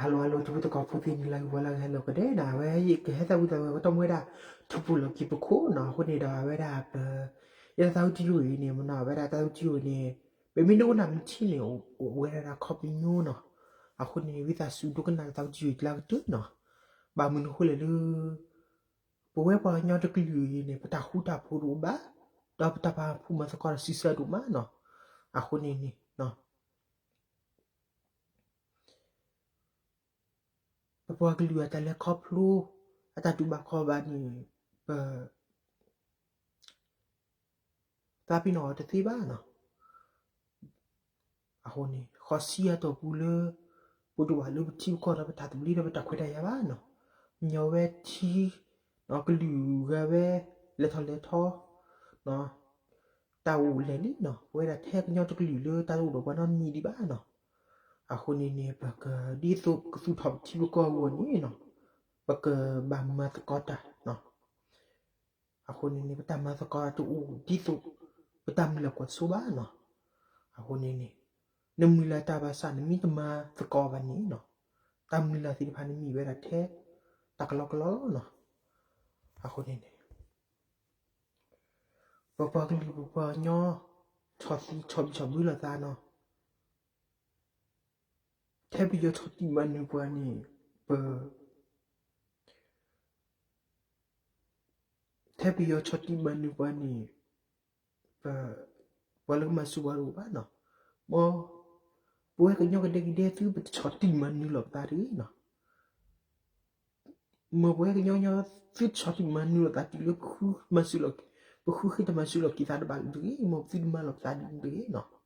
hello hello ထံဖိသကိးဖိသ့ၣ်န့ၣ် လၢဂ့ၤဝဲလၢဂ့ၤ hello ကဒဲးနီၤ အဝဲယကဟဲသးဝံၣ်သးဝဲ ကတီၢ်မူဝဲဒၣ် ထူၣ်ပူၤလီၢ်ခံပခိၣ်နီၤ အဃိန့ၣ်ဒီး အဝဲဒၣ်ပ ယတၢ်သးဝံၣ်တယုၢ်အံၤန့ၣ်မနီၤ အဝဲဒၣ်တၢ်သးဝံၣ်တယုၢ်အံၤန့ၣ် ပမ့ၢ်ဒိကနၣ်မ့ၢ်ထံန့ၣ် အိၣ်ဝဲဒၣ်ခီပညီနီၤ အဃိန့ၣ် ဝံသးစူၤဒိကနၣ်တၢ်သးဝံၣ်တယုၢ်အံၤလၢအကတၢၢ်နီၤ ဘၣ်မနုၤအဃိလဲၣ်လၢ ပဝဲပှၤကညီတကလုာ်အံၤန့ၣ် ပတၢ်ဃူတၢ်ဖိးတအိၣ်ဘၣ်, ဒီးပတၢ်ပာ်ဖှိၣ်မၤသကိးတၢ်စံးဆၢတအိၣ်မးနီၤ. အဃိန့ၣ်န့ၣ် ပပှၤကလုာ်အတၢ်လဲၤခီဖျိ အတၢ်တူၢ်ဘၣ်ခီၣ်ဘၣ်န့ၣ် ပ သးပ့ၤနီၣ်အီၤတသ့ဘၣ်နီၤ. အဃိန့ၣ် ဃီဆံအတီၢ်ပူၤလၢ ပတအိၣ်ဘၣ်လၢပထံပကီၢ်ဒီးပတၢ်သဘျ့ဒီးပတၢ်ခွဲးတၢ်ယာ်ဘၣ်နီၤ. ညီဝဲထံ ကလုာ်ဂၤဝဲ လဲၤထီၣ်လဲၤထီ တၢ်အိၣ်လဲၣ်န့ၣ်နီၤ ပဝဲဒၣ်ထဲကညီတကလုာ်လၢတၢ်တအိၣ်ဒီးပှၤနီတမံၤဒံးဘၣ်နီၤ. အဃိန့ၣ်န့ၣ် ပကဒ်သိးကသူၣ်ထီၣ်ပထံပကီၢ်အဂီၢ်န့ၣ်နီၤ ပကဘၣ်မၤသကိးတၢ်နီၤ. အဃိန့ၣ်န့ၣ် ပတၢ်မၤသကိးတအိၣ်ဒ်သိး ပတၢ်မုၢ်လၢ်ကွၢ်စိဘၣ်နီၤ. အဃိန့ၣ်န့ၣ် နမုၢ်လၢ်တၢ်ဘၣ်ဆၣ် နမ့ၢ်တမၤသကိးဘၣ်န့ၣ်နီၤ တၢ်မုၢ်လၢ်သ့ၣ်တဖၣ်န့ၣ်မ့ၢ်ဝဲဒၣ်ထဲ တၢ်ကလီကလီလီၤနီၤ. အဃိန့ၣ်န့ၣ် ပပှၤကလုာ်ပပှၤကညီ ဆီၣ်သံဆီၣ်ဘံၣ်ဆီၣ်ဘၢလိာ်သးနီၤ. ထဲပယီၤဆီၣ်တံၢ်မၤနၢၤပှၤန့ၣ် ပ ထဲပယီၤဆီၣ်တံၢ်မၤနၢၤပှၤန့ၣ် ပ ပှၤလၢကမၤစၢၤပှၤတအိၣ်ဘၣ်နီၤ. မ် ပဝဲကညီကဒဲကဒဲသု ပတဆီၣ်တံၢ်မၤနၢၤလိာ်ပသးတဂ့ၤနီၤ. မ်ပဝဲကညီကညီ သုတဆီၣ်တံၢ်မၤနၢၤလိာ်သးတုၤလၢ ပဃုမၤစၢၤလိာ် ပဃုဃ့တၢ်မၤစၢၤလိာ်က့ၤသးတဘၣ်လၢၤတဂ့ၤ, မ်ပသုတမၤလိာ်ပသးဒ်န့ၣ်တဂ့ၤနီၤ.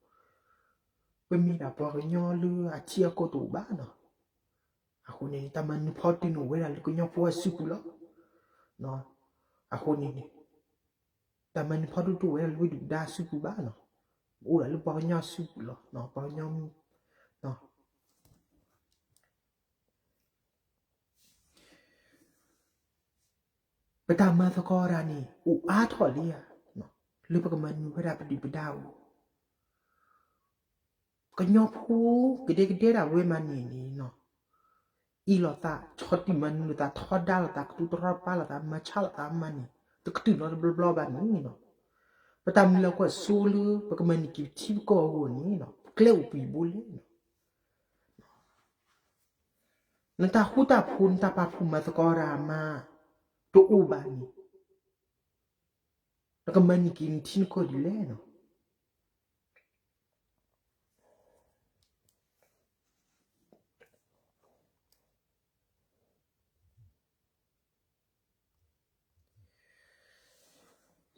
ပမ့ၢ်ဒၣ်ပှၤကညီလၢအထံအကီၢ်တအိၣ်ဘၣ်နီၤ. အဃိန့ၣ် တၢ်မၤနၢၤဖီတၢၢ်န့ၣ်အိၣ်ဝဲဒၣ်လၢကညီဖိအစုပူၤလီၤ. အဃိန့ၣ်န့ၣ် တၢ်မၤနၢၤဖီတၢၢ်တအိၣ်ဝဲဒၣ်လၢပဒုၣ်ပဒါအစုပူၤဘၣ်နီၤ. အိၣ်ဒၣ်လၢပှၤကညီအစုပူၤလီၤ. ပှၤကညီ ပတၢ်မၤသကိးတၢ်န့ၣ် အိၣ်အါထီၣ်လံဧါ, လၢပကမၤနၢၤဝဲဒၣ်ပဒုၣ်ပဒါအဂီၢ်, ကညီဖိကဒဲကဒဲဒၣ်ဝဲမးန့ၣ်န့ၣ်နီၤ, အ့ၣ်လိာ်သး ဆီၣ်တံၢ်မၤနၢၤလိာ်သး ထီဒါလိာ်သး ကတိၤတရီတပါလိာ်သး မၤဆါလိာ်သးမးန့ၣ် တကတၢၢ်နီတဘျီဘျီဘၣ်န့ၣ်နီၤ, ပတၢ်မုၢ်လၢ်ကွၢ်စိလၢပကမၤန့ၢ်က့ၤပထံပကီၢ်အဂီၢ်န့ၣ်နီၤ ပကျဲအိၣ်ပှဲၤဘိလဲၣ်နီၤ. နတၢ်ဃူတၢ်ဖိး နတၢ်ပာ်ဖှိၣ်မၤသကိးတၢ်မး တအိၣ်ဘၣ်န့ၣ် နကမၤန့ၢ်က့ၤနထံနကီၢ်ဒ်လဲၣ်နီၤ.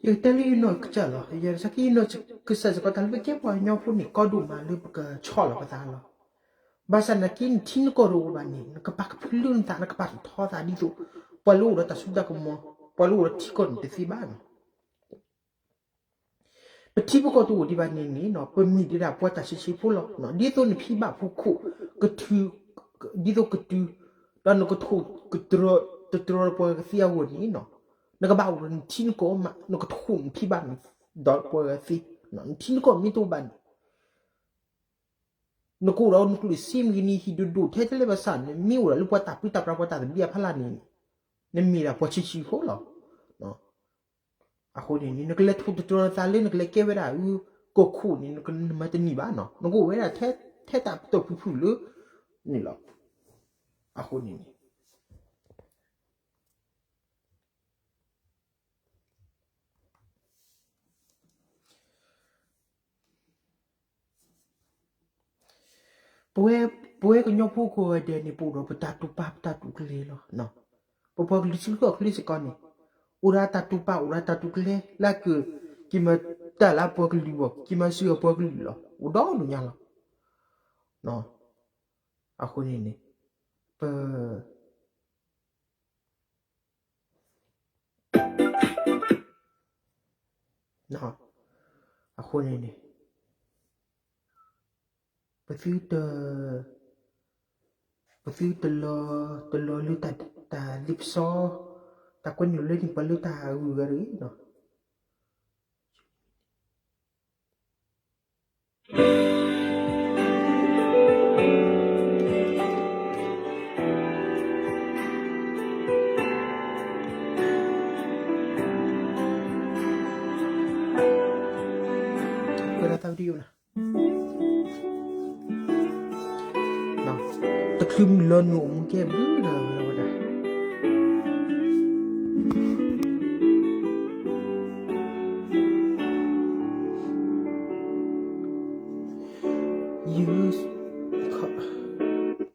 ယကတဲလၢယနီၢ်ကစၢ်လီၤ. ယကစၢ်ယနီၢ်ကစၢ်စ့ၢ်ကီး တၢ်လၢပကဲပှၤကညီဖိန့ၣ် ကီဒိၣ်မးလၢပကဆီၣ်လီၤပသးလီၤ. ဘၣ်ဆၣ်နာ်က့နထံနကီၢ်တအိၣ်ဘၣ်န့ၣ် နကပာ်ကဖၢလၢနသး နကပာ်ထီၣ်ထီသးဒ်သိး ပှၤလၢအိၣ်ဒီးတၢ်စိတၢ်ကမီၤ ပှၤလၢအိၣ်ဒီးထံကီၢ်န့ၣ်တသ့ဘၣ်နီၤ. ပထံပကီၢ်တအိၣ်ဒံးဘၣ်န့ၣ်န့ၣ်နီၤ ပမ့ၢ်ဒၣ်ပှၤတၢ်ဆံးဆံးဖိလီၤ. ဒ်သိးနဖံးဘၣ်ဖိခိၣ် ကထုး ဒ်သိးကတုၤ ဒီးနကထိၣ်ကတြီ တတြီပှၤဂၤသ့အဂီၢ်န့ၣ်နီၤ နကဘၣ်အိၣ်ဒီးနထံနကီၢ်မး နကထိၣ်နဖံးဘၣ်ဒီးပှၤဂၤသ့, နထံနကီၢ်မ့ၢ်တအိၣ်ဘၣ်န့ၣ် နကအိၣ်ဒီးနကျိၣ်စ့မ့ၢ်ဂ့ၤ နဟံၣ်ဒိၣ်ဒိၣ်ထဲတလဲဘၣ်ဆၣ်န့ၣ် မ့ၢ်အိၣ်ဒီးလၢပှၤတၢ်ပၢတၢ်ပြး ပှၤတၢ်သဘျ့အဖီလာ်န့ၣ် နမ့ၢ်ဒၣ်ပှၤဆံးဆံးဖိလီၤ. အဃိန့ၣ်န့ၣ် နကလဲၤထိၣ်တတြီနသးလၢ နကလဲၤကဲဝဲဒၣ်အု ကီၢ်ခိၣ်န့ၣ် နမၤတန့ၢ်ဘၣ်နီၤ. နကအိၣ်ဝဲဒၣ်ထဲ ထဲတၢ်ပတီၢ်ဖုၣ်ဖုၣ်လၢ န့ၣ်လီၤ. အဃိန့ၣ်န့ၣ် ပဝဲ ပဝဲကညီဖိကိးဂၤဒဲးန့ၣ် ပအိၣ်ဒီးပတၢ်တူၢ်ပာ် ပတၢ်တူၢ်ကျဲၤလီၤ. ပပှၤကလုာ်ထံကီၢ်ချၢစ့ၢ်ကီးန့ၣ် အိၣ်ဒီးတၢ်တူၢ်ပာ် အိၣ်ဒီးတၢ်တူၢ်ကျဲၤ လၢက က့ၤမၤတၢ်လၢအပှၤကလုာ်အဂီၢ် က့ၤမၤစၢၤအပှၤကလုာ်လီၤ. အိၣ်ဒီဒိၣ်ညါလီၤ. အဃိန့ၣ်န့ၣ် ပ အဃိန့ၣ်န့ၣ် ပသုတ ပသုတလီၤ တလီၤလၢတၢ် တၢ်လ့ပစီ တၢ်ကွဲနုာ်လၢန့ၣ် ပှၤလၢတၢ်ဂုၤဂၤတဂ့ၤနီၤ. ချုးမုၢ်လီၤနူာ်အိၣ်မူကဲဘျုးနၤဝဲဒၣ် ယု တၢ်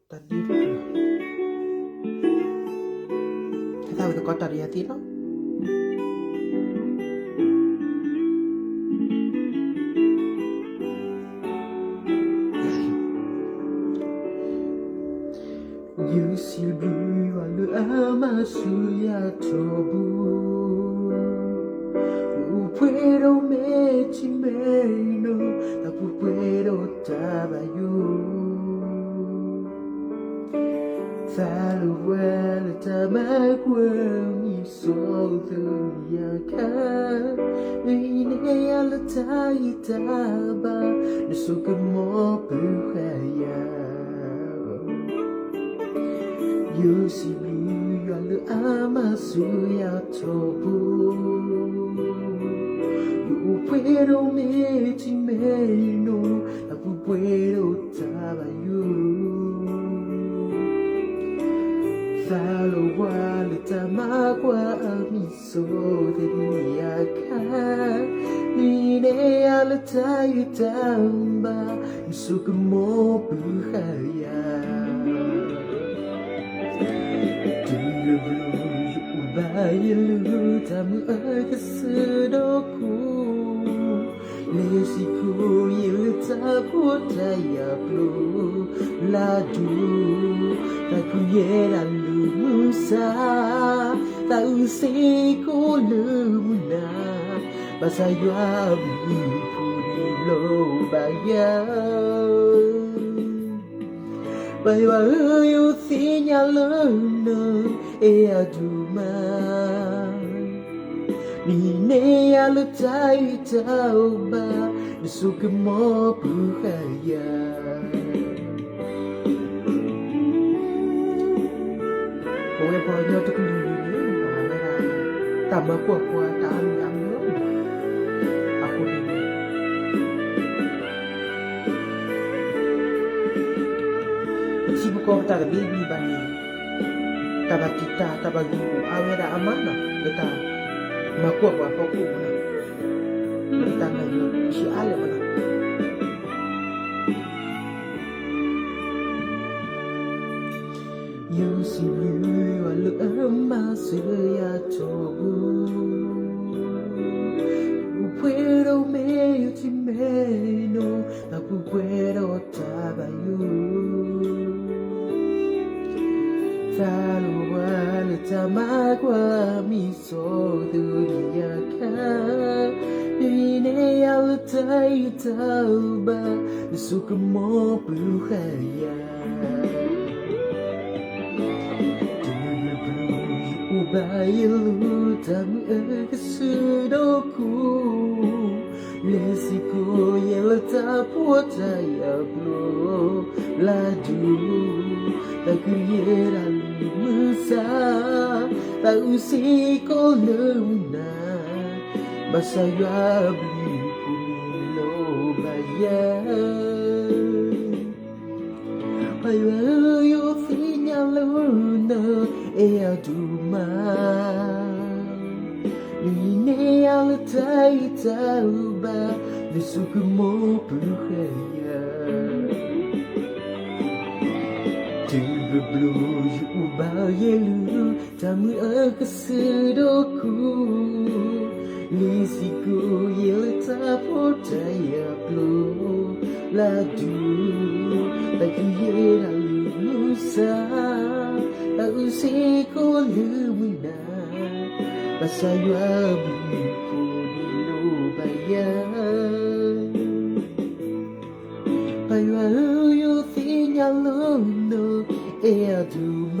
ဒ် ဟဲသးဝဲသကိးတၢ်ဒီးယၤသ့လီၤ. ယုစံးဘျုးယွၤလၢအမၤစၢၤယၤထီဘိ, ယအိၣ်ပှဲၤဒီးမဲာ်ထံမဲာ်နိ, တၢ်ပူၤပှဲၤဒီးတၢ်ဘၣ်ယိၣ် သးလၢပှၤလၢတၢ်မၤကွၢ်မံၤစိသ့ၣ်ညါခါ, မ့ၢ်နဲယၤလၢတၢ်ဂံၢ်တၢ်ဘါ, နဆိကမိၣ်ပၢၤဃာ်ယၤ ယစံးဘျုးယွၤလၢအမၤစၢၤယၤထီဘိ, ယအိၣ်ပှဲၤဒီးမဲာ်ထံမဲာ်နိ, တၢ်ပူၤပှဲၤဒီးတၢ်ဘၣ်ယိၣ် သးလၢပှၤလၢတၢ်မၤကွၢ်မံၤစိသ့ၣ်ညါခါ, မ့ၢ်နဲယၤလၢတၢ်ဂံၢ်တၢ်ဘါ, နဆိကမိၣ်ပၢၤဃာ်ယၤ တုၤလၢဘျီယအိၣ်ဘၣ်ယဲလၢတၢ်မုာ်အကစၢ်ဒီခိၣ်, လဲၤစ့ၢ်ကီးယဲလၢတၢ်ဖိတၢ်ယာ်ပျိလၢဒိၣ်, တၢ်ကူၣ်ယဲဒၣ်လၢမုၢ်ဆါ, တၢ်အုၣ်စ့ၢ်ကီးလၢမုၢ်နၤ, ဘၣ်ဆၣ်ယွၤအဘျုးအဖှိၣ်န့ၣ်လီၤဘၣ်ယၤ ပၢ်ယွၤဧၢ, ယသ့ၣ်ညါလၢနအဲၣ်ယၤဒိၣ်မး, မ့ၢ်နဲယၤလၢတၢ်ဂံၢ်တၢ်ဘါ, နဆိကမိၣ်ပၢၤဃာ်ယၤ ပဝဲပှၤကညီတကလုာ်န့ၣ် တၢ်မၤကွၢ်ပှၤတၢ်အါမံၤအါမံၤလီၤ. အဃိန့ၣ် ပထံပကီၢ်ပတၢ်တဘ့ၣ်ဘၣ်န့ၣ် တၢ်ဘၣ်တံာ်တာ် တၢ်ဘၣ်ဂံၢ်ဂူာ်အါဝဲဒၣ်အါမးနီၤ လၢတၢ်မၤကွၢ်ပှၤဖီခိၣ်မးနီၤ လၢတၢ်မၤယွၤထံအါလဲၣ်မးနီၤ ယစံးဘျုးယွၤလၢအမၤစၢၤယၤထီဘိ, အိၣ်ပှဲၤဒီးမဲာ်ထံမဲာ်နိ, တၢ်ပူၤပှဲၤဒီးတၢ်ဘၣ်ယိၣ်, သးလၢပှၤလၢတၢ်မၤကွၢ်မံၤစိသ့ၣ်ညါခါ, မ့ၢ်နဲယၤလၢတၢ်ဂံၢ်တၢ်ဘါ, နဆိကမိၣ်ပၢၤဃာ်ယၤ တုၤလၢဘျီယအိၣ်ဘၣ်ယဲလၢတၢ်မုာ်အကစၢ်ဒီခိၣ်, လဲၤစ့ၢ်ကီးယဲလၢတၢ်ဖိတၢ်ယာ်ပျိလၢဒိၣ်, တၢ်ကူၣ်ယဲဒၣ်လၢမုၢ်ဆါ, တၢ်အုၣ်စ့ၢ်ကီးလၢမုၢ်နၤ, ဘၣ်ဆၣ်ယွၤအဘျုးအဖှိၣ်န့ၣ်လီၤဘၣ်ယၤ ပၢ်ယွၤဧၢ, ယသ့ၣ်ညါလၢနအဲၣ်ယၤဒိၣ်မး, မ့ၢ်နဲယၤလၢတၢ်ဂံၢ်တၢ်ဘါ, နဆိကမိၣ်ပၢၤဃာ်ယၤ တုၤလၢဘျီယအိၣ်ဘၣ်ယဲလၢတၢ်မုာ်အကစၢ်ဒီခိၣ်, လဲၤစ့ၢ်ကီးယဲလၢတၢ်ဖိတၢ်ယာ်ပျိလၢဒိၣ်, တၢ်ကူၣ်ယဲဒၣ်လၢမုၢ်ဆါ, တၢ်အုၣ်စ့ၢ်ကီးလၢမုၢ်နၤ, ဘၣ်ဆၣ်ယွၤအဘျုးအဖှိၣ်န့ၣ်လီၤဘၣ်ယၤ ပၢ်ယွၤဧၢ, ယသ့ၣ်ညါလၢနအဲၣ်ယၤဒိၣ်မး,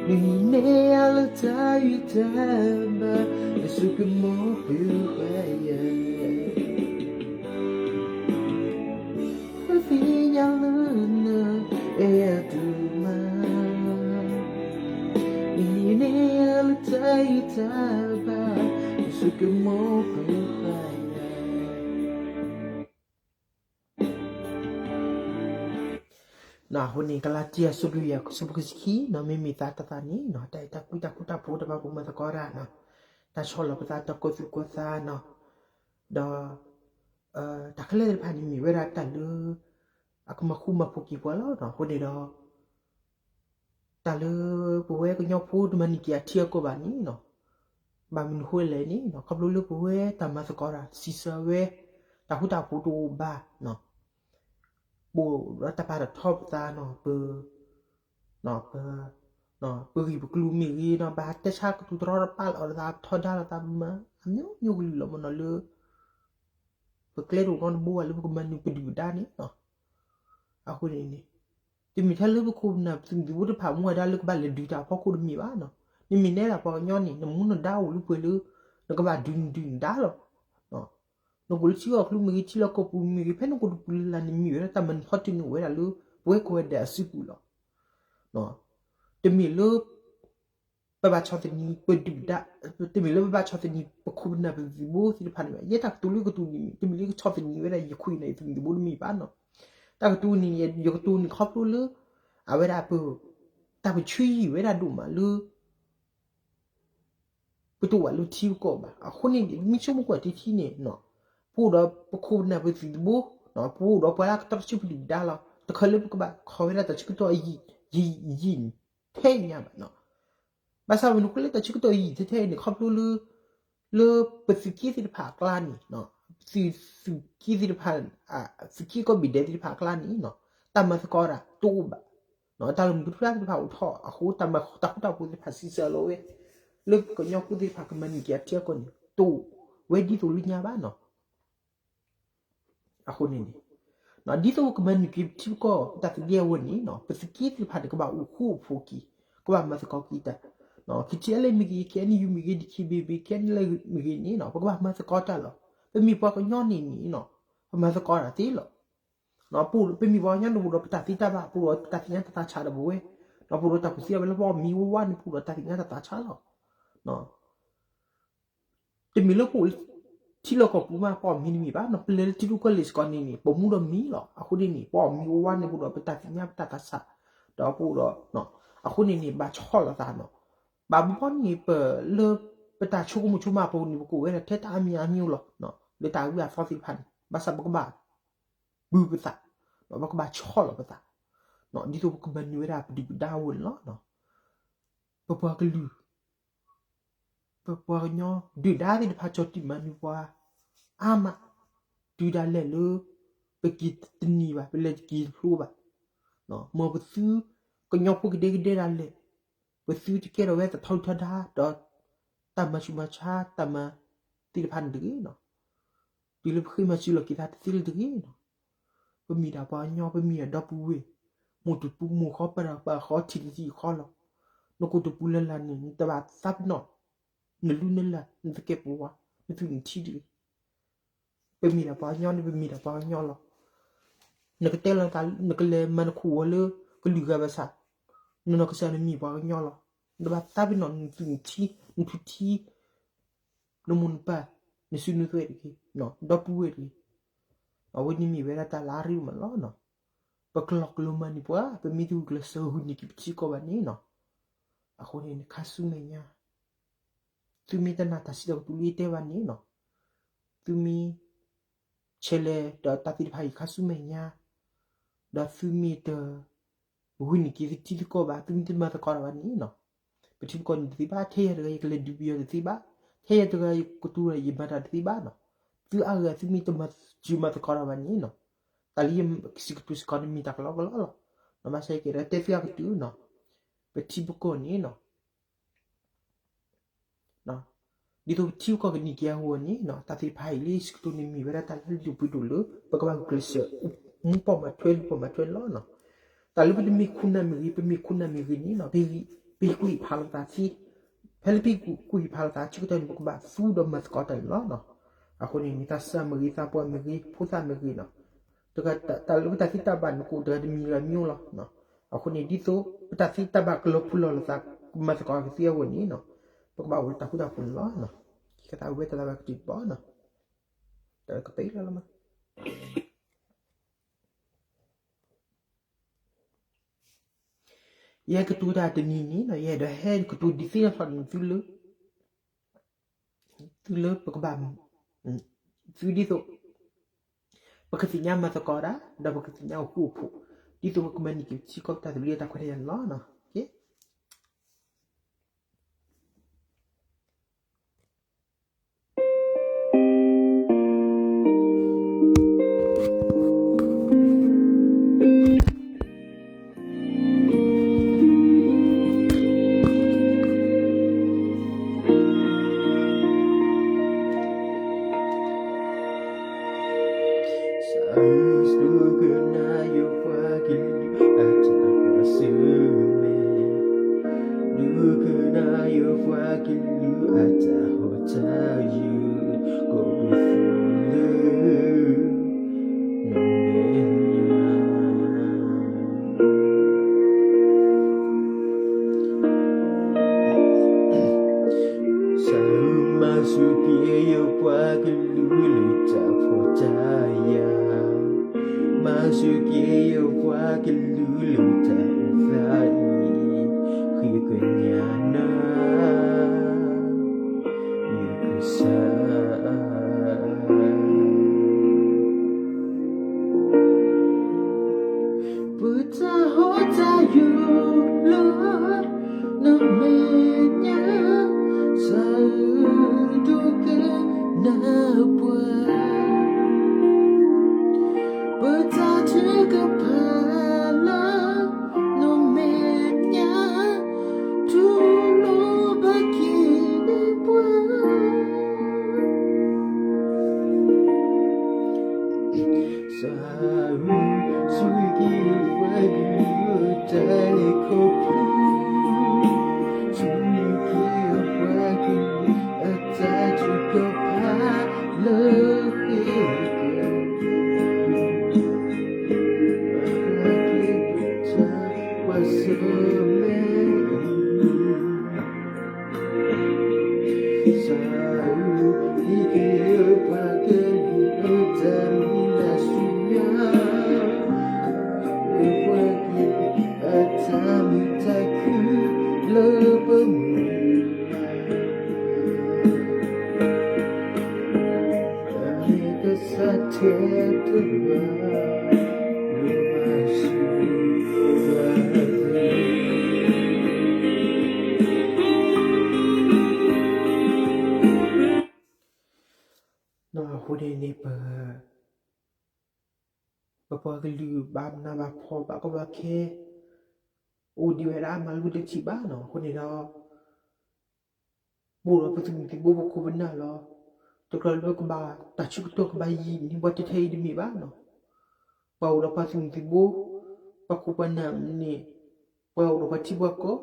မ့ၢ်နဲယၤလၢတၢ်ဂံၢ်တၢ်ဘါ, နဆိကမိၣ်ပၢၤဃာ်ယၤ သ့ၣ်ညါလၢနအဲၣ်ယၤဒိၣ်မး, မ့ၢ်နဲယၤလၢတၢ်ဂံၢ်တၢ်ဘါ, နဆိကမိၣ်ပၢၤဃာ်ယၤ အဃိန့ၣ် ကလၤတံ အဆၢဒိၣ်ယဲၢ် အဆၢဖိခံဆံခံနီၤ, မ့မ့ၢ်သးတသးန့ၣ်နီၤ, တၢ်အဲၣ်တၢ်ကွံ တၢ်ဃူတၢ်ဖိး တၢ်ဘၣ်ပမၤသကိးတၢ်နီၤ, တၢ်ဆီၣ်လီၤပသး တၢ်ကီၢ်သူၣ်ကီၢ်သးနီၤ, ဒီး တၢ်ခဲလၢာ်သ့ၣ်တဖၣ်န့ၣ် မ့ၢ်ဝဲဒၣ်တၢ်လၢ အကမၤဃူမၤဖိးက့ၤပှၤလီၤနီၤ. အဃိန့ၣ်ဒီး တၢ်လၢပဝဲကညီဖိတမၤန့ၢ်က့ၤအထံအကီၢ်ဘၣ်န့ၣ်နီၤ, ဘၣ်မနုၤဃိလဲၣ်န့ၣ်နီၤ, ခီဖျိလၢပဝဲတၢ်မၤသကိးတၢ် စံးဆၢဝဲ တၢ်ဃူတၢ်ဖိးတအိၣ်ဘၣ်နီၤ, ပအိၣ်ဒီးတၢ်ပာ်တထီပသးနီၤ, ပ ပ ပဂံၢ်ပကျိၤမ့ၢ်ဂ့ၤနီၤ, ဘၣ်တဲဆါကတိၤတရီတပါလီၤသး ထီဒါလိာ်သး ပမၤအမျိုးမျိုးကလုာ်လီၤမ့ၢ်နီၤလၢ ပကျဲတအိၣ်နီတဘိဘၣ်လၢပကမၤနၢၤပဒုၣ်ပဒါန့ၣ်နီၤ. အဃိန့ၣ်န့ၣ် တမ့ၢ်ထဲလၢပခိၣ်ပနၢ်ပသုးမုၢ်သံၣ်ဘိတဖၣ်မူဝဲဒၣ်လၢကဘၣ်လဲၤဒုးတၢ်အဖီခိၣ်တမ့ၢ်ဘၣ်နီၤ. နမ့ၢ်နဲဒၣ်ပှၤကညီန့ၣ် နမူနဒါအိၣ်လၢပှဲၤလၢ နကဘၣ်ဒုးနဒုးနဒါလီၤ. နအိၣ်လၢထံကီၢ်ချၢမ့ၢ်ဂ့ၤ ထံလီၢ်ကီၢ်ပူၤမ့ၢ်ဂ့ၤ ဖဲနကိးတပူၤလၢ်လၢ်န့ၣ် မ့ၢ်ဝဲဒၣ်တၢ်မၤနၢၤဖီတၢၢ်န့ၣ် အိၣ်ဝဲဒၣ်လၢ ပဝဲကိးဂၤဒဲးအစုပူၤလီၤ. တမ့ၢ်လၢ ပဘၣ်ဆီၣ်သနံးပဒုၣ်ပဒါ, တမ့ၢ်လၢပဘၣ်ဆီၣ်သနံးပခိၣ်ပနၢ်ပသုးမုၢ်သံၣ်ဘိသ့ၣ်တဖၣ်န့ၣ်ဘၣ်. ယဲတၢ်ကတိၤလၢကတိၤန့ၣ် တမ့ၢ်လၢကဆီၣ်သနံးဝဲဒၣ်ယခိၣ်ယနၢ်ယသုးမုၢ်သံၣ်ဘိတမ့ၢ်ဘၣ်နီၤ. တၢ်ကတိၤန့ၣ် ယကတိၤန့ၣ်ခီဖျိလၢ အဝဲဒၣ်ပ တၢ်ပဆၢယံာ်ဝဲဒၣ်ဒိၣ်မးလၢ ပတအိၣ်ဘၣ်လၢထံပကီၢ်ဘၣ်. အဃိန့ၣ် မ့ၢ်ဆိကမိၣ်ကွၢ်တထံၣ်န့ၣ် ပအိၣ်ဒီးပခိၣ်ပနၢ်ပသုးမုၢ်သံၣ်ဘိ, ပအိၣ်ဒီးပှၤလၢကတီတဆံပဒုၣ်ပဒါလီၤ. တခါလၢပကဘၣ်ခီၣ်ဝဲဒၣ်တၢ်ဆၢကတီၢ်ယံာ် ယံာ် ယံာ်ထဲအံၤညါဘၣ်နီၤ. ဘၣ်ဆၣ်မနုၤအဃိလၢတၢ်ဆၢကတီၢ်ယံာ်ထဲထဲအံၤန့ၣ် ခီဖျိလၢ လၢပသုးက့သ့ၣ်တဖၣ်အကျါန့ၣ်, သုး သုးက့သ့ၣ်တဖၣ်, သုးက့ကီၢ်ဘ့ၣ်ဒဲးသ့ၣ်တဖၣ်အကျါန့ၣ် တၢ်မၤသကိးတၢ်တအိၣ်ဘၣ်. တၢ်လၢမုၢ်တဖျါသ့ၣ်တဖၣ်အိၣ်ထီၣ်အဃိ တၢ်မၤတၢ်ဃူတၢ်ဖိးသ့ၣ်တဖၣ်စံးဆၢလီၤဝဲ လၢပကညီဖိသ့ၣ်တဖၣ်ကမၤန့ၢ်က့ၤအထံအကီၢ်န့ၣ် တအိၣ်ဝဲဒ်သိးလၢညါဘၣ်နီၤ. အဃိန့ၣ်န့ၣ် ဒ်သိးပကမၤန့ၢ်က့ၤပထံပကီၢ် ပတၢ်သဘျ့အဂီၢ်န့ၣ် ပသုးက့သ့ၣ်တဖၣ်န့ၣ် ကဘၣ်အိၣ်ဃူအိၣ်ဖိးက့ၤ, ကဘၣ်မၤသကိးက့ၤတၢ်, ခ့ထံအလဲမ့ၢ်ဂ့ၤ, ခ့အနယူၤမ့ၢ်ဂ့ၤ, ဒံၣ်ခ့ဘ့ၣ်ဘ့ၣ်, ခ့နလဲမ့ၢ်ဂ့ၤန့ၣ် ပကဘၣ်မၤသကိးတၢ်လီၤ. ပမ့ၢ်ပှၤကညီန့ၣ်န့ၣ် ပမၤသကိးတၢ်သ့လီၤ. ပအိၣ်ဒီး ပမ့ၢ်ပှၤကညီန့ၣ် ပအိၣ်ဒီးပတၢ်သ့တၢ်ဘၣ်, ပအိၣ်ဒီးပတၢ်သ့ၣ်ညါတၢ်သးဆးဒီးပဝဲ, ဒီးပအိၣ်ဒီးတၢ်ကူၣ်သ့အဝဲလၢပအီၣ်မံၤဝါဝါန့ၣ် ပအိၣ်ဒီးတၢ်သ့ၣ်ညါတၢ်သးဆးလီၤ. တမ့ၢ်လၢပအိၣ်လၢထံလီၢ်ကီၢ်ပူၤမး ပအီၣ်မံၤတမ့ၢ်ဘၣ်နီၤ, ပလဲၤလၢထံရူၢ်ကီၢ်လဲၢ်စ့ၢ်ကီးန့ၣ်န့ၣ် ပမူဒီးမံၤလီၤ. အဃိန့ၣ်န့ၣ် ပအီၣ်မံၤဝါဝါန့ၣ် ပအိၣ်ဒီးပတၢ်သ့ၣ်ညါပတၢ်သးဆး, ဒီးပအိၣ်ဒီး အဃိန့ၣ်န့ၣ် ဘၣ်ဆီၣ်လီၤသးနီၤ. ဘၣ်ဘီန့ၣ် ပလၢ ပတၢ်ဆိကမိၣ်ဆိကမးအပူၤန့ၣ် ပကအိၣ်ဝဲဒၣ်ထဲတၢ်အါမံၤအါမံၤလီၤ, လၢတၢ်အုၣ်အသီသ့ၣ်တဖၣ်န့ၣ် ဘၣ်ဆၣ်ပကဘၣ် ဘုပသး, ပကဘၣ်ဆီၣ်လီၤပသး, ဒ်သိးပကမၤန့ၢ်ဝဲဒၣ်ပဒုၣ်ပဒါအဂီၢ်န့ၣ်လီၤ. ပပှၤကလုာ် ပပှၤကညီဒုၣ်ဒါသ့ၣ်တဖၣ် ကၠီၣ်တံၢ်မၤနၢၤပှၤအါမး, တုၤဒၣ်လဲာ်လၢ ပက့ၤတန့ၢ်ဘၣ်, ပလဲၤတက့ၤတဖျိဘၣ်, မ်ပသုကညီဖိကဒဲကဒဲဒၣ်လဲာ်, ပသုတကဲထီၣ်ဝဲတၢ်ထီဒုၣ်ထီဒါ ဒီးတၢ်မၤဆူၣ်မၤဆါ တၢ်မၤသ့ၣ်တဖၣ်န့ၣ်တဂ့ၤနီၤ. တုၤလၢပဃ့မၤစၢၤလီၤက့ၤသးတသ့လၢၤတဂ့ၤနီၤ. ပမ့ၢ်ဒၣ်ပှၤကညီ ပမ့ၢ်ဒၣ်ဒီပုၢ်ဝဲၢ်, မိၢ်တပူၤမိၢ်ဃီ ပၢ်တပၢ်ဃီ ထံၣ်တထံၣ်ဃီလီၤ. နကိးတပူၤလၢ်လၢ်န့ၣ် နတဘၣ်သးပ့ၤနီၣ် နလုၢ်နလၢ် နသကဲးပဝး နသွံၣ်နထံတဂ့ၤ. ပမ့ၢ်ဒၣ်ပှၤကညီန့ၣ် ပမ့ၢ်ဒၣ်ပှၤကညီလီၤ. နကတဲလီၤသး နကလဲၤမၤနခိၣ်ဝီၤလၢကလုာ်ဂၤဘၣ်ဆၣ် နနီၢ်ကစၢ်န့ၣ်မ့ၢ်ပှၤကညီလီၤ. နတဘၣ်သးပ့ၤနီၣ် နသွံၣ်နထံ နထူထံ နမိၢ်နပၢ် နစုနသွဲၣ်တဂ့ၤ, ဒီပုၢ်ဝဲၢ်တဂ့ၤ. အဝဲန့ၣ်မ့ၢ်ဝဲဒၣ်တၢ်လၢအရ့ဒိၣ်မးလီၤနီၤ. ပကလီၤကျိၤမၤန့ၢ်ပှၤ ပမ့ၢ်တဂုာ်ကျဲးစၢးဂုာ်န့ၢ်က့ၤပထံကီၢ်ဘၣ်န့ၣ်နီၤ. အဃိန့ၣ် နခါဆူမဲာ်ညါ သုမ့ၢ်တနာ်တၢ်စံးတၢ်ကတိၤလၢယတဲဘၣ်န့ၣ်နီၤ, သုမ့ၢ် ဆဲးလဲၤဒီးတၢ်သ့ၣ်တဖၣ်အံၤခါဆူမဲာ်ညါ, ဒီးသုမ့ၢ်တဂုာ်န့ၢ်က့ၤသုထံသုကီၢ်ဘၣ်, သုမ့ၢ်တမၤသကိးတၢ်ဘၣ်န့ၣ်နီၤ, ပထံပကီၢ်န့ၣ်တသ့ဘၣ်, ထဲယၤတဂၤယကလဲၤဒုးပယီၤတသ့ဘၣ်, ထဲယၤတဂၤယကတိၤဒီးယမၤတၢ်တသ့ဘၣ်နီၤ, သုအါဂၤသုမ့ၢ်တမၤစၢၤမၤသကိးတၢ်ဘၣ်န့ၣ်နီၤ, တၢ်လၢယစံးကတိၤစ့ၢ်ကီးန့ၣ်မ့ၢ်တၢ်ကလီကလီလီၤ. ဘၣ်ဆၣ်ယကတဲသုအကတုၤနီၤ, ပထံပကီၢ်န့ၣ်နီၤ ဒ်သိးပထံပကီၢ်ကန့ၢ်က့ၤအဂီၢ်န့ၣ်နီၤ, တၢ်သ့ၣ်တဖၣ်အံၤလၢယစံးကတိၤန့ၣ်မ့ၢ်ဝဲဒၣ်တၢ်လၢဒိၣ်ပှ့ၤဒိၣ်လၢ ပကဘၣ်ဂုာ်ကျဲးစၢး မူပိာ်မၤထွဲ လူၤပိာ်မၤထွဲန့ၣ်လီၤနီၤ. တၢ်လၢပတမ့ၢ်ခိၣ်နၢ်မ့ၢ်ဂ့ၤ ပမ့ၢ်ခိၣ်နၢ်မ့ၢ်ဂ့ၤန့ၣ်နီၤ, ပဟ့ၣ်ကွံာ်ဖးလိာ်သးသ့, ဖဲလၢပဟ့ၣ်ကွံာ်ဖးလိာ်သးဆၢကတီၢ်န့ၣ် ပကဘၣ်သူဒီးမၤသကိးတၢ်န့ၣ်လီၤနီၤ. အဃိန့ၣ် မ့ၢ်သးစၢ်မ့ၢ်ဂ့ၤ သးပှၢ်မ့ၢ်ဂ့ၤ ဖိသၣ်မ့ၢ်ဂ့ၤနီၤ, တၢ်လၢပတၢ်သ့တၢ်ဘၣ်န့ၣ် ကအိၣ်တဂၤတမံၤတဂၤမံၤလီၤ. အဃိန့ၣ် ဒ်သိးပတၢ်သ့တၢ်ဘၣ်ကလီၤဖုလီၤလိာ်သး မၤသကိးကသ့အဂီၢ်န့ၣ်နီၤ, ပကဘၣ်အိၣ်လၢတၢ်ဃူတၢ်ဖိးန့ၣ်လီၤ. ကသးဝဲတၢ်သးဘၣ်ကတုၤတဘီနီၤ, တၢ်ကပၤလီၤလီၤမး ယဟဲကတိၤတၢ်တနံၤန့ၣ်နီၤ ယအဲၣ်ဒိးဟဲကတိၤဒုးသ့ၣ်နီၣ်ထီၣ်န့ၣ်သုလၢ သုလၢပကဘၣ် သုဒ်သိး ပကသ့ၣ်ညါမၤသကိးတၢ် ဒီးပကသ့ၣ်ညါအိၣ်ဃူအိၣ်ဖိး ဒ်သိးပကမၤန့ၢ်က့ၤပထံကီၢ်ပတၢ်သဘျ့တၢ်ခွဲးတၢ်ယာ်န့ၣ်လီၤ. စးစူကနၣ်ယွၤပှၤကလုာ်အတၢ်ကွၢ်ဆၢၣ်မဲာ်, ဒုကနၣ်ယွၤပှၤကလုာ်အတၢ် ဟီၣ်တၢ်ယုၢ် ကီၢ်ပူၤသုလၢ နမဲာ်ညါ စးမၤစူၢ်က့ၤယပှၤကလုာ်လၢတၢ်ဖှီၣ်တၢ်ယာ်, မၤစူၢ်က့ၤယပှၤကလုာ်လၢတၢ်အိၣ်သးအံၤ, ဃ့ကညးနၤ ယကစၢ် ပတၢ်ဟီၣ်တၢ်ယုၢ်လၢ နမဲာ်ညါ စးဒိကနၣ်ပှၤ ပတၢ်ထုကဖၣ်လၢ နမဲာ်ညါ တူၢ်လိာ်ဘၣ်က့ၤန့ၢ်ပှၤ စးစူၢ်က့ၤပှၤကလုာ် တၢ်အဲၣ်ခိၣ်ဖူ, စူၢ်က့ၤပှၤကလုာ် အတၢ်ထုကဖၣ်လၢဃ့က ပက့ၤပတၢ်ကွၢ်ဆၢၣ်မဲာ် စးစူၢ်က့ၤပှၤကလုာ် အတၢ်မုၢ်လၢ်ဆူညါ, ပှၤကလုာ်အတၢ်မုာ်တၢ်ခုၣ်လၢပမုၢ်လၢ် ကစၢ်ထဲတဂၤ လၢမၤစၢၤပှၤ အဃိန့ၣ်န့ၣ် ပ ပပှၤကလုာ်ဘၣ်နးဘၣ်ဖှီၣ်ဘၣ်ကီဘၣ်ခဲ အိၣ်ဒံးဝဲဒၣ်အါမးလၢပတထံၣ်ဘၣ်နီၤ. အဃိန့ၣ်ဒီး ပအိၣ်ဒီးပသုးမုၢ်သံၣ်ဘိပခိၣ်ပနၢ်လီၤ. တကြၢးလၢပကဘၣ်တၢ်ဆၢကတီၢ်ကဘၣ်ယံာ်န့ၣ် ပှၤတထဲအံၤတမ့ၢ်ဘၣ်နီၤ. ပှၤအိၣ်ဒီးပှၤသုးမုၢ်သံၣ်ဘိ ပှၤခိၣ်ပှၤနၢ်န့ၣ် ပှၤအိၣ်ဒီးပှၤထံပှၤကီၢ်,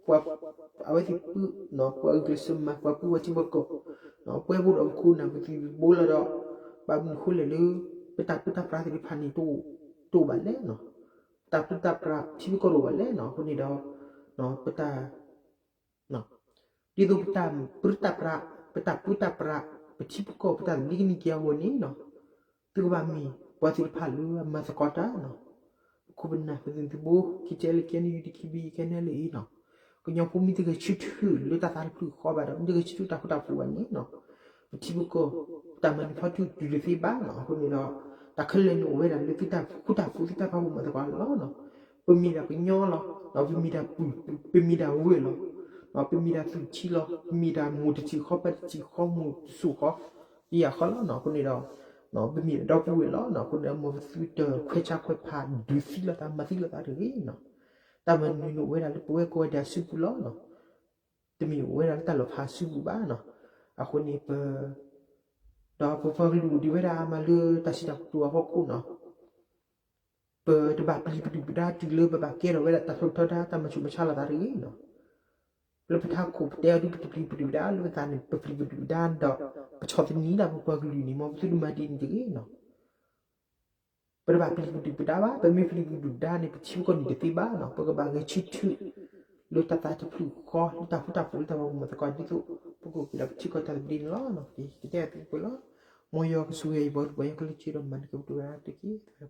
ပှၤ အဝဲသ့ၣ်ပုၢ်နီၤ ပှၤအုၣ်ကျဲးစၢးမၤ ပှၤပုၢ်ဝဲၢ်ထံပှၤကီၢ်, ပှၤအိၣ်ဒီးပခိၣ်နၢ်ပသုးမုၢ်သံၣ်ဘိလီၤဒီး ဘၣ်မနုၤဃိလဲၣ်လၢ ပတၢ်ပၢတၢ်ပြးသ့ၣ်တဖၣ်န့ၣ် တအိၣ်ဘၣ်လဲၣ်နီၤ. ပတၢ်ပၢတၢ်ပြးထံဖိကီၢ်တအိၣ်ဘၣ်လဲၣ်နီၤ. အဃိန့ၣ်ဒီး ပတၢ် ဒ်သိးပတၢ်ပၢတၢ်ပြး ပတၢ်ပၢတၢ်ပြး ပထံပကီၢ် ပတၢ်သဘျ့ကန့ၢ်က့ၤအဂီၢ်န့ၣ်နီၤ, သုကဘၣ်မ့ၢ် ပှၤသ့ၣ်တဖၣ်လၢအမၤသကိးတၢ်နီၤ, ပခိၣ်ပနၢ် ပသုးမုၢ်သံၣ်ဘိ KTLA KNU DKBA KNLA အံၤနီၤ, ကညီဖိမ့ၢ်တဂဲၤဆၢထၢၣ်လၢတၢ်သးတဖျၢၣ်ဃီဘၣ်ဒီး မ့ၢ်တဂဲၤဆၢထၢၣ်တၢ်ဃူတၢ်ဖိးဘၣ်န့ၣ်နီၤ, ပထံပကီၢ် တၢ်မၤနၢၤဖီတၢၣ်တုၤလၢသ့ဘၣ်နီၤ. အဃိန့ၣ်ဒီး တၢ်ခဲလၢာ်န့ၣ်အိၣ်ဝဲဒၣ်လၢသုတၢ်ဃူတၢ်ဖိး သုတၢ်ပာ်ဖှိၣ်မၤသကိးလီၤနီၤ. ပမ့ၢ်ဒၣ်ကညီလီၤ, ပမ့ၢ်ဒၣ်ပုၢ်, ပမ့ၢ်ဒၣ်ဝဲၢ်လီၤ, ပမ့ၢ်ဒၣ်သူၣ်ထံလီၤ, ပမ့ၢ်ဒၣ်မိၢ်တထံၣ်ဃီ ပၢ်တထံၣ်ဃီ မိၢ်တစိၢ်ဃီ ယၤဃီလီၤနီၤ. အဃိန့ၣ်ဒီး ပမ့ၢ်ဒၣ်ဒီပုၢ်ဝဲၢ်လီၤနီၤ. အဃိန့ၣ် မ်ပသုတခွဲးဆါခွဲးဖး ဒုးသံလိာ်သး မၤသံလိာ်သးတဂ့ၤနီၤ. တၢ်မၤနၢၤန့ၣ်အိၣ်ဝဲဒၣ်လၢပဝဲကိးဂၤဒဲးအစုပူၤလီၤနီၤ. တမ့ၢ်အိၣ်ဝဲဒၣ်လၢတၢ်လီၤဖးအစုပူၤဘၣ်နီၤ. အဃိန့ၣ်ပ ဒီးပပှၤကလုာ်အိၣ်ဒံးဝဲဒၣ်အါမးလၢတၢ်စံးတၢ်ကတိၤအဖီခိၣ်နီၤ. ပတဘၣ်ပျံၤပဒုၣ်ပဒါတုၤလၢပဘၣ်ကဲထီၣ်ဝဲဒၣ်တၢ်ထူးတၢ်တီၤ တၢ်မၤဆူးမၤဆါလိာ်သးတဂ့ၤနီၤ. လၢပထးခိၣ်ပတဲအီၤဒ်ပတပျံၤပဒုၣ်ပဒါလၢပသးန့ၣ် ပပျံၤပဒုၣ်ပဒါဒီး ပဆီၣ်သနံးဒၣ်ပပှၤကလုာ်န့ၣ် မ်ပသုတမၤဒ်န့ၣ်တဂ့ၤနီၤ. ပတဘၣ်ပျံၤပဒုၣ်ပဒါဘၣ်. ပမ့ၢ်ပျံၤပဒုၣ်ပဒါန့ၣ် ပထံပကီၢ်န့ၣ်တသ့ဘၣ်နီၤ. ပကဘၣ်ဂဲၤဆၢထၢၣ် လၢတၢ်သးတဖျၢၣ်ဃီ လၢတၢ်ဃူတၢ်ဖိး လၢတၢ်ပာ်ဖှိၣ်မၤသကိး ဒ်သိး ပကအိၣ်က့ၤဒီးပထံကီၢ်တၢ်သဘျ့န့ၣ်လီၤ. ကတဲအသးပှဲၤလီၤ. မ်ယွၤကဆိၣ်ဂ့ၤယပှၤကလုာ် ပှၤကညီခဲလၢာ် ဒီးမၤနၢၤက့ၤပတၢ်ဝဲဒၣ်တက့ၢ်.